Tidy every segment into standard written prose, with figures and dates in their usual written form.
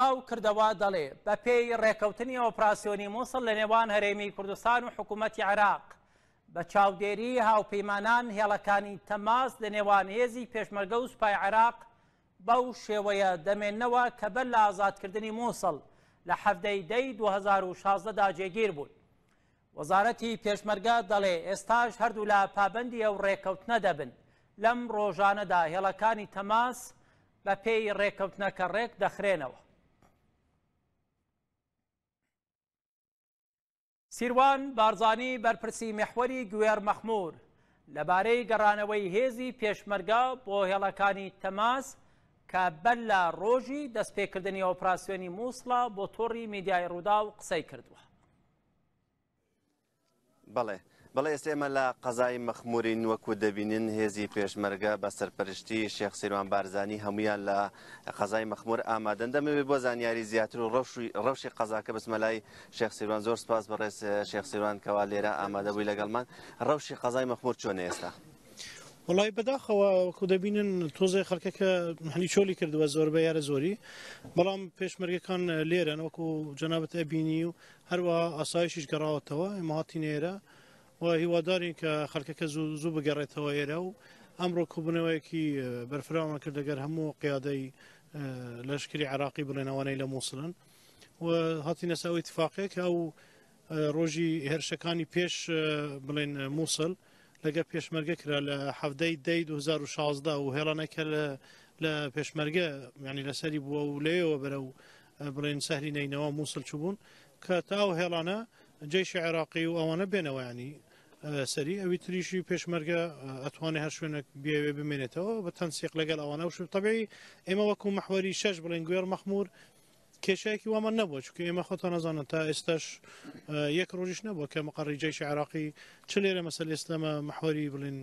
بڵاوکردەوە دەڵێ، بەپێی ڕێککەوتنی ئۆپراسیۆنی موسڵ لەنێوان هەرێمی کوردستان و حکوومەتی عێراق، بە چاودێری هاوپەیمانان هێڵەکانی تەماس لەنێوان هێزی پێشمەرگە و سوپای عێراق بەو شێوەیە دەمێننەوە کە بەر لە ئازادکردنی موسڵ لە 17 ی دەی 2016 دا جێگیر بوون. وەزارەتی پێشمەرگە دەڵێ، ئێستاش هەردوولا پابەندی ئەو ڕێککەوتنە دەبن، لەم ڕۆژانەدا هێڵەکانی تەماس بەپێی ڕێککەوتنەکە ڕێک دەخرێنەوە. سیروان بارزانی بەرپرسی میحوەری گوێڕ مەخمور لەبارەی گەڕانەوەی هێزی پێشمەرگە بۆ هێڵەکانی تەماس کە بەر لە ڕۆژی دەستپێکردنی ئۆپراسیۆنی مووسڵە بۆ تۆڕی میدیای ڕووداو قسەی کردووە. بەڵێ بەڵێ ئێستا ئێمە لە قەزای مەخمورین وەکو دەبینن هێزی پێشمەرگە بە سەرپەرشتی شێخ سیروان بارزانی هەمویان لە قەزای مەخمور ئامادەن دەمەوێت بۆ زانیاری زیاتر و ڕەوشی ڕەوشی قەزاکە بچمە لای شێخ سیروان زۆر سپاس بەڕێز شێخ سیروان کەوا لێرە ئامادە بووی لەگەڵمان ڕەوشی قەزای مەخمور چۆنە ئێستا؟ وڵی بەداخەوە وەکو دەبینن تۆزێ خەڵکەکە هەنی چۆلی کردووە زۆر بە یارە زۆری بەڵام پێشمەرگەکان لێرەن وەکو جەنابەت ئەبینی و هەروەها ئاسایشیش گەڕاوەتەوە، ئێمە هاتینە ئێرە و هیوادارین کە خەڵکەکە زوو زوو بگەڕێتەوە ئێرە و ئەمڕۆ کۆبوونەوەیەکی بەرفراوانمان کرد لەگەر هەموو قیادەی لەشکری عێراقی بڵێن ئەوانەی لە مووسڵن و هاتینە سەر ئەو ئیتفاقەیە کە ئەو ڕۆژی هێرشەکانی پێش بڵێن مووسڵ لەگەر پێشمەرگە کرا لە حەڤدەی دەی 2016 و هێڵانەکە لە پێشمەرگە یعنی لەسەری بووە و لەوێوە بەرەو بڵێن سەهلی نەینەوا مووسڵ چووبوون کە تا ئەو هێڵانە جەیشی عێراقی و ئەوانە بێنەوە ینی سەری ئەوی تریشی پێشمەرگە ئەتوانێ هەر شوێنێک بێوێ بمێنێتەوە بە تەنسیق لەگەڵ ئەوانە و شو تەبعی ئێمە وەکو محوەری شەش بڵێن گوێڕ مەخمور کێشەیەکی وامان نەبووە چونکە ئێمە خۆتان نەزانن تا ئێستاش یەک ڕۆژیش نەبووە کە مقەڕی جەیشی عێراقی چ لێرە مەسەل ئێستامە محوەری بڵێن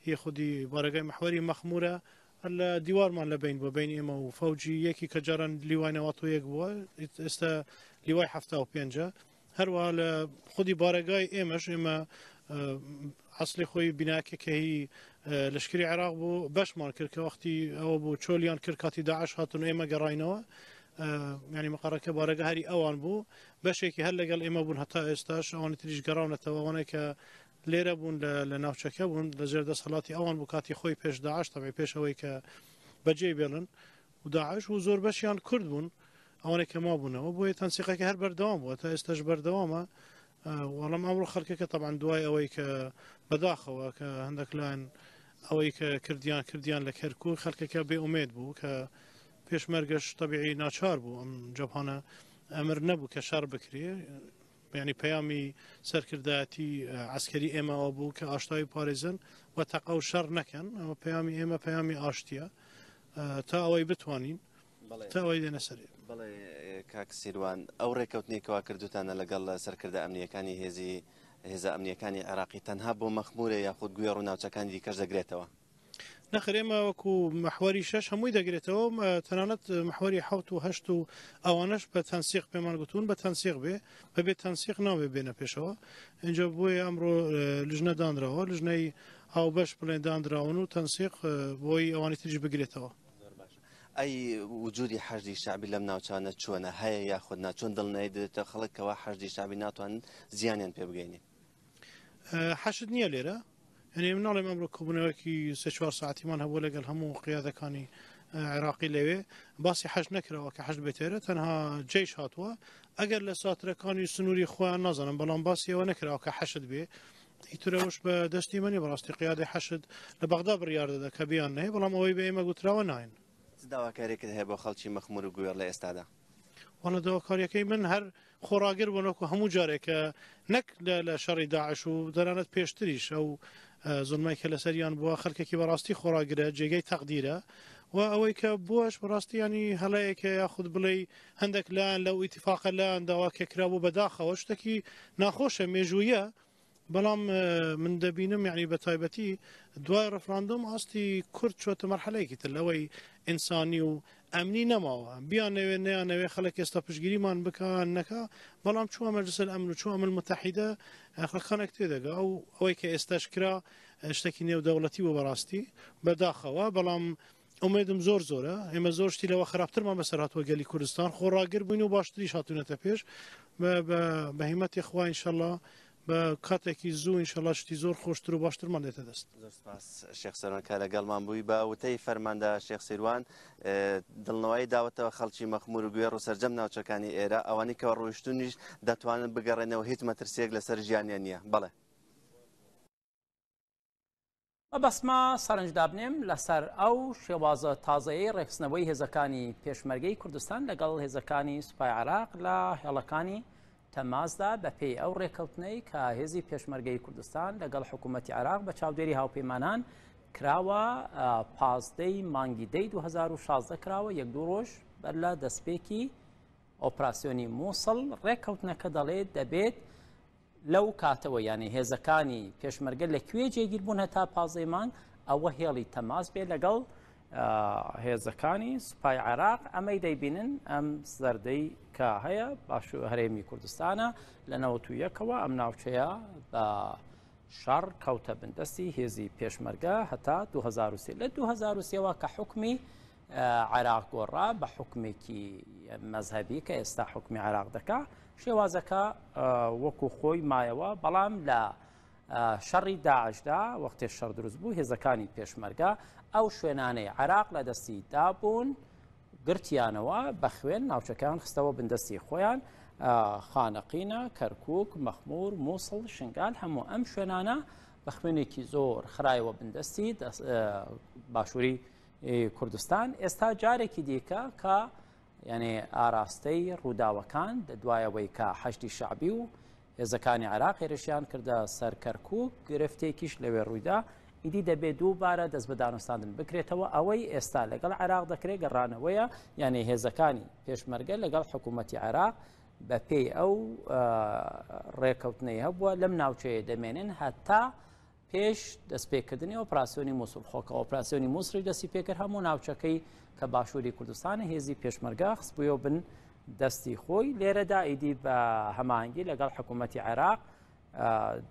هی خودی بارەگای محوەری مەخمورە هەر لە دیوارمان لە بین بووە بین ئێمە و فەوجی یەکی کە جاران لیوای نەوەت و یەک بووە ئێستا لیوای 75ە هەروەها لە خودی بارەگای ئێمەش ئێمە ئەسلی خۆی بیناکە کە هی لەشکری عێراق بوو بەشمان کرد کە وەختی ئەوە بوو چۆلیان کرد کاتی داعش هاتن و ئێمە گەڕاینەوە ینی مقەڕەکە بارەگە هەری ئەوان بوو بەشێکی هەر لەگەڵ ئێمە بوون هەتا ئێستاش ئەوانی تریش گەڕاونەتەوە ئەوانەی کە لێرە بوون لە ناوچەکە بوون لە ژێر دەسەڵاتی ئەوان بوو کاتی خۆی پێش داعش تەبعی پێش ئەوەی کە بەجێی بێڵن و داعش و زۆر بەشیان کورد بوون ئەوانەی کە مابوونەوە بۆیە تەنسیقەکە هەر بەردەوام بووە تا ئێستاش بەردەوامە وەڵام ئەمڕۆ خەڵکەکە تەبعەن دوای ئەوەی کە بەداخەوە کە هەندێک لایەن ئەوەی کە کردیان کردیان لە کەرکوک خەڵکەکە بێ ئومێد بوو کە پێشمەرگەش تەبیعی ناچار بوو ئەم جەبهانە ئەمر نەبوو کە شەڕ بکرێ یعنی پەیامی سەرکردایەتی عسکەری ئێمە ئەوە بوو کە ئاشتاوی پارێزن و تەقە و شەڕ نەکەن ئەوە پەیامی ئێمە پەیامی ئاشتیە تا ئەوەی بتوانین تا ئەوەی دێنە سەرێ. بەڵێ کاک سیروان ئەو ڕێکەوتنەی کەوا کردوتانە لەگەڵ سەرکردە ئەمنیەکانی هێزی هێزە ئەمنیەکانی عێراقی تەنها بۆ مەخمورە یاخود گوێڕ و ناوچەکانی دیکەش دەگرێتەوە؟ نەخێر ئێمە وەکو محوەری شەش هەمووی دەگرێتەوە تەنانەت محوەری حەوت و هەشت و ئەوانەش بە تەنسیق پێمان گوتون بە تەنسیق بێ بەبێ تەنسیق ناوێ بێنە پێشەوە اینجا بۆیە ئەمڕۆ لژنە دانراوە لژنەی هاوبەش بڵێن دانراون و تەنسیق بۆی ئەوانی تریش بگرێتەوە. ئەی وجودی حەشدی شەعبی لەم ناوچانە چۆنە هەیە یاخود نا چۆن دڵنیایی دەدرێتە خەڵک کەوا حەشدی شەعبی ناتوانن زیانیان پێ بگەینێ؟ حەشد نییە لێرە یعنی من ناڵێم ئەمڕۆ کۆبوونەوەکی سێ چوار ساعتیمان هەبووە لەگەڵ هەموو قیادەکانی عێراقی لەوێ باسی حەش نەکراوە کە حەش بێتێرە تەنها جەیش هاتووە ئەگەر لە ساترەکانی سنووری خۆیان نازانم بەڵام باسی ئەوە نەکراوە کە حەشد بێ ئیترەوەش بە دەستی منی بەڕاستی قیادی حەشد لە بەغدا بڕیار دەدا کە بیان نەیە بەڵام ئەوەی بە ئێمە گوتراوە ناین. چ داواکاریەکت هەیە بۆ خەڵکی مەخمور و گوێڕ لە ئێستادا؟ وەڵا داواکاریەکەی من هەر خۆڕاگر بوون وەکو هەموو جارێک کە نەک لە شەڕی داعش و دەرانەت پێشتریش ئەو زوڵمای کە لەسەریان بووە خەڵکێکی بەڕاستی خۆڕاگرە جێگەی تەقدیرە و ئەوەی کە بووەش بەڕاستی ینی هەڵەیەکە یاخود بڵێ هەندێک لایەن لەو ئیتفاقە لایەن داوا کە کرابوو بەداخەوە شتێکی ناخۆشە مێژوویە بەڵام من دەبینم یعنی بە تایبەتی دوای ڕفراندۆم ئاستی کورد چۆتە مەرحەلەیەکی تر لەوەی ئینسانی و ئەمنی نەماوە بیانەوێ نەیانەوێ خەڵک ئێستا پشگیریمان بکە نەکا بەڵام چووە مەجلس الامن و چووە ئەمن متحیدە خەڵکانێک تێدەگا ئەو ئەوەی کە ئێستاش کرا شتێکی نێودەوڵەتی بوو بەڕاستی بەداخەوە بەڵام ئومێدم زۆر زۆرە، ئێمە زۆر شتی لەوە خراپترمان بەسەر هاتووە گەلی کوردستان خۆڕاگر بووین و باشتریش هاتوونەتە پێش بە هیمەتی خوا ئینشەڵا بە کاتێکی زوو ئینشەڵا شتی زۆر خۆشتر و باشترمان دێتە دەست. زۆر سپاس شێخ سەروان کە لەگەڵمان بووی. بە وتەی فەرماندە شێخ سیروان دڵنەوایی داوەتەوە خەڵکی مەخمور و گوێڕ و سەرجەم ناوچەکانی ئێرە، ئەوانەی کە ڕۆیشتوونیش دەتوانن بگەڕێنەوە، هیچ مەترسییەک لەسەر ژیانیان نییە. بەڵێ. مەبەستمە سەرنج دابنێم لەسەر ئەو شێوازە تازەیەی ڕێکخستنەوەی هێزەکانی پێشمەرگەی کوردستان لەگەڵ هێزەکانی سوپای عێراق لە هێڵەکانی تەماسدا بەپێی ئەو ڕێککەوتنەی کە هێزی پێشمەرگەی کوردستان لەگەڵ حکوومەتی عێراق بە چاودێری هاوپەیمانان کراوە پازدەی مانگی دەی 2016 کراوە یەک دوو ڕۆژ بەر لە دەستپێکی ئۆپراسیۆنی مووسڵ ڕێککەوتنەکە دەڵێت دەبێت لەو کاتەوە یانێ هێزەکانی پێشمەرگە لە کوێ جێگیر بوون هەتا پازدەی مانگ ئەوە هێڵی تەماس بێ لەگەڵ هێزەکانی سوپای عێراق ئەمەی دەیبینن ئەم زەردەی کە هەیە باش هەرێمی کوردستانە لە نەوەت و یەکەوە ئەم ناوچەیە بە شەڕ کەوتە بندەستی هێزی پێشمەرگە هەتا 2023 لە 2023ەوە کە حکمی عێراق گۆڕا بە حکمێکی مەزهەبی کە ئێستا حکمی عێراق دەکا شێوازەکە وەکو خۆی مایەوە بەڵام لە شەڕی داعشدا وەختێ شەڕ دروست بوو هێزەکانی پێشمەرگە ئەو شوێنانەی عێراق لە دەستی دابوون گرتیانەوە بە خوێن ناوچەکان خستەوە بندەستی خۆیان خانەقینە کەرکک مەخمور مووسڵ شنگال هەموو ئەم شوێنانە بە خوێنێکی زۆر خرایەوە بندەستی باشووری کوردستان ئێستا جارێکی دیکە کە یعنی ئاراستەی ڕووداوەکان لە دوایەوەی کە حەشدی شەعبی و هێزەکانی عێراق هێرشیان کردە سەر کەرکوک گرفتێکیش لەوێ ڕوویدا ئیدی دەبێت دووبارە دەست بە دانوستاندن بکرێتەوە ئەوەی ئێستا لەگەڵ عێراق دەکرێت گەڕانەوەیە یعنی هێزەکانی پێشمەرگە لەگەڵ حکوومەتی عێراق بە پێی ئەو ڕێکەوتنەی هەبووە لەم ناوچەیە دەمێنن هەتا پێش دەستپێکردنی ئۆپراسیۆنی موسڵ، خۆ کە ئۆپراسیۆنی موسڵیش دەستی پێکرد هەموو ناوچەکەی کە باشووری کوردستانە هێزی پێشمەرگە خستبوویەوە بن دەستی خۆی، لێرەدا ئیدی بە هەماهەنگی لەگەڵ حکوومەتی عێراق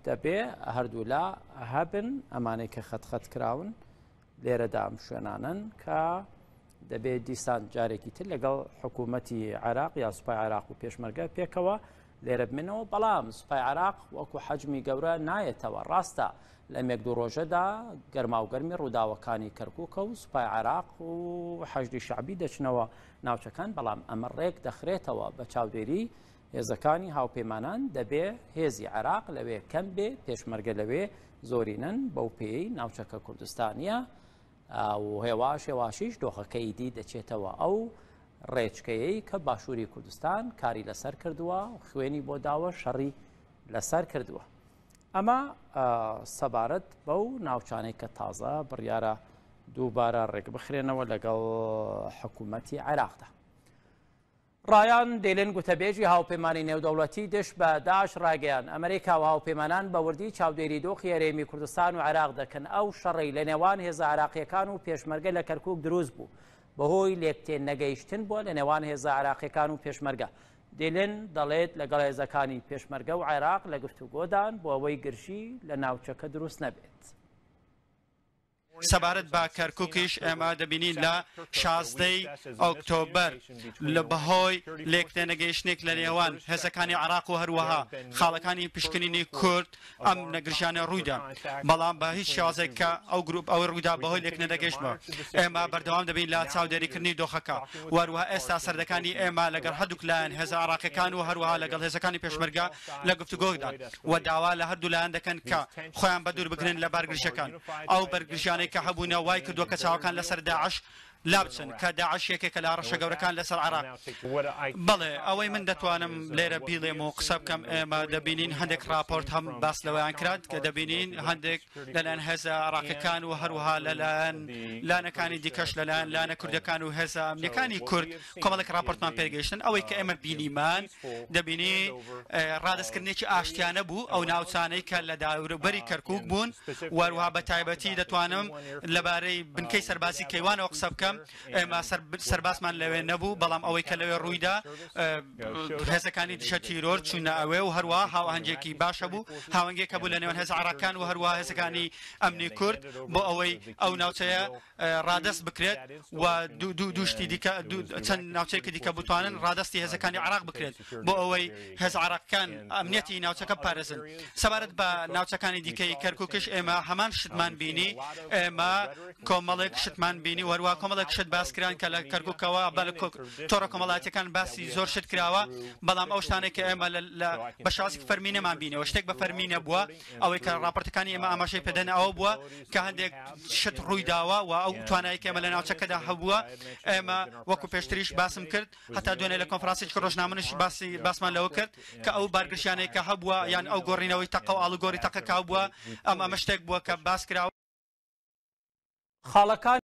دەبێ هەردوولا هەبن ئەمانەی کە خەت خەت کراون لێرەدا ئەم شوێنانەن کە دەبێت دیسان جارێکی تر لەگەڵ حکوومەتی عێراق یا سوپای عێراق و پێشمەرگە پێکەوە لێرە بمێنەوە، بەڵام سوپای عێراق وەکو حەجمی گەورە نایەتەوە، ڕاستە لەم یەک دوو ڕۆژەدا گەرماوگەرمی ڕووداوەکانی کەرکووکە و سوپای عێراق و حەشدی شەعبی دەچنەوە ناوچەکان، بەڵام ئەمە ڕێک دەخرێتەوە بە چاودێری هێزەکانی هاوپەیمانان، دەبێ هێزی عێراق لەوێ کەم بێ، پێشمەرگە لەوێ زۆرینەن، بەو پێیەی ناوچەکە کوردستانییە و هێواش هێواشیش دۆخەکە ئیدی دەچێتەوە ئەو ڕێچکەیەی کە باشووری کوردستان کاری لەسەر کردووە و خوێنی بۆ داوە شەڕی لەسەر کردووە. ئەمە سەبارەت بەو ناوچانەی کە تازە بڕیارە دووبارە ڕێکبخرێنەوە لەگەڵ حکوومەتی عێراقدا. ڕایان دێلن گوتەبێژی هاوپەیمانی نێودەوڵەتی دژ بە داعش ڕایگەیاند، ئەمریکا و هاوپەیمانان بە وردی چاودێری دۆخی هەرێمی کوردستان و عێراق دەکەن، ئەو شەڕەی لە نێوان هێزە عێراقییەکان و پێشمەرگە لە کەرکوک دروست بوو بەهۆی لێکتێنەگەیشتن بووە لە نێوان هێزە عێراقییەکان و پێشمەرگە. دیلن دەڵێت لەگەڵ هێزەکانی پێشمەرگە و عێراق لە گفتوگۆدان بۆ ئەوەی گرژی لە ناوچەکە دروست نەبێت. سەبارەت بە کەرکوکیش ئێمە دەبینین لە شازدەی ئۆکتۆبەر لە بەهۆی لێکتێنەگەیشتنێک لە نێوان هێزەکانی عێراق و هەروەها خاڵەکانی پشکنینی کورد ئەم نەگرژانە ڕوویدا بەڵام بە هیچ شێوازێک کە ئەو گروپ ئەوەی ڕوویدا بەهۆی لێکنەدەگەیشتمەوە ئێمە بەردەوام دەبین لە چاودێریکردنی دۆخەکە و هەروەها ئێستا سەردەکانی ئێمە لەگەڵ هەردووک لایەن هێزە عێراقیەکان و هەروەها لەگەڵ هێزەکانی پێشمەرگە لە گفتوگۆدان و داوا لە هەردوو لایەن دەکەن کە خۆیان بەدوور بگرن لە بارگرژیەکان. ئەو بەرگرژیانەی کە هەبوونە وای کردووە کە چاوەکان لەسەر داعش لابچن، کە داعش یەکێکە لە هەڕەشە گەورەکان لەسەر عێراق. بەڵێ، ئەوەی من دەتوانم لێرە بیڵێم و قسە بکەم، ئێمە دەبینین هەندێک ڕاپۆرت هەم باس لەوەیان کرا کە دەبینین هەندێک لەلایەن هێزە عێراقیەکان و هەروەها لەلایەن لایەنەکانی دیکەش لەلایەن لایەنە کوردەکان و هێزە ئەمنیەکانی کورد کۆمەڵێک ڕاپۆرتمان پێگەیشتن. ئەوەی کە ئێمە بینیمان دەبینی ڕادەستکردنێکی ئاشتیانە بوو ئەو ناوچانەی کە لە داوروبەری کەرکوک بوون و هەروەها بە تایبەتی دەتوانم لەبارەی بنکەی سەربازی کەیوانەوە قسە بکەم. بکەم ئێمە سەربازمان لەوێ نەبوو، بەڵام ئەوەی کە لەوێ ڕوویدا هێزەکانی دژە تیرۆر چوونە ئەوێ و هەروەها هاوئاهەنگییەکی باش هەبوو، هاوەنگییەک هەبوو لە نێوان هێزە عێراقییەکان و هەروەها هێزەکانی ئەمنی کورد بۆ ئەوەی ئەو ناوچەیە ڕادەست بکرێت و دوو شتی دیکە چەند ناوچەیەکی دیکە بتوانن ڕادەستی هێزەکانی عێراق بکرێت بۆ ئەوەی هێز عێراقیەکان ئەمنیەتی ناوچەکە بپارێزن. سەبارەت بە ناوچەکانی دیکەی کەرکوکش ئێمە هەمان شتمان بینی، ئێمە کۆمەڵێک شتمان بینی و هەروەها کۆمەڵێک شت باس کران کە لە کەرکوکەوە بە تۆڕە کۆمەڵایەتیەکان باسی زۆر شت کراوە، بەڵام ئەو شتانەی کە ئێمە بە شێوازێکی فەرمی نەمان بینیەوە شتێک بە فەرمی نەبووە، ئەوەی کە ڕاپۆرتەکانی ئێمە ئاماژەی پێدەن ئەوە بووە کە هەندێک شت ڕووی داوە و ئەو توانایی کە ئێمە لە ناوچەکەدا هەبووە ئێمە وەکو پێشتریش باسم کرد هەتا دوێنێ لە کۆنفرانسێکی ڕۆژنامەنووسیش باسی باسمان لەوە کرد کە ئەو بارگرژیانەی کە هەبووە یان ئەو گۆڕینەوەی تەقە و ئاڵوگۆڕی تەقە کە هەبووە ئەم ئەمە شتێک بووە کە باس کراوە. خاڵەکانی.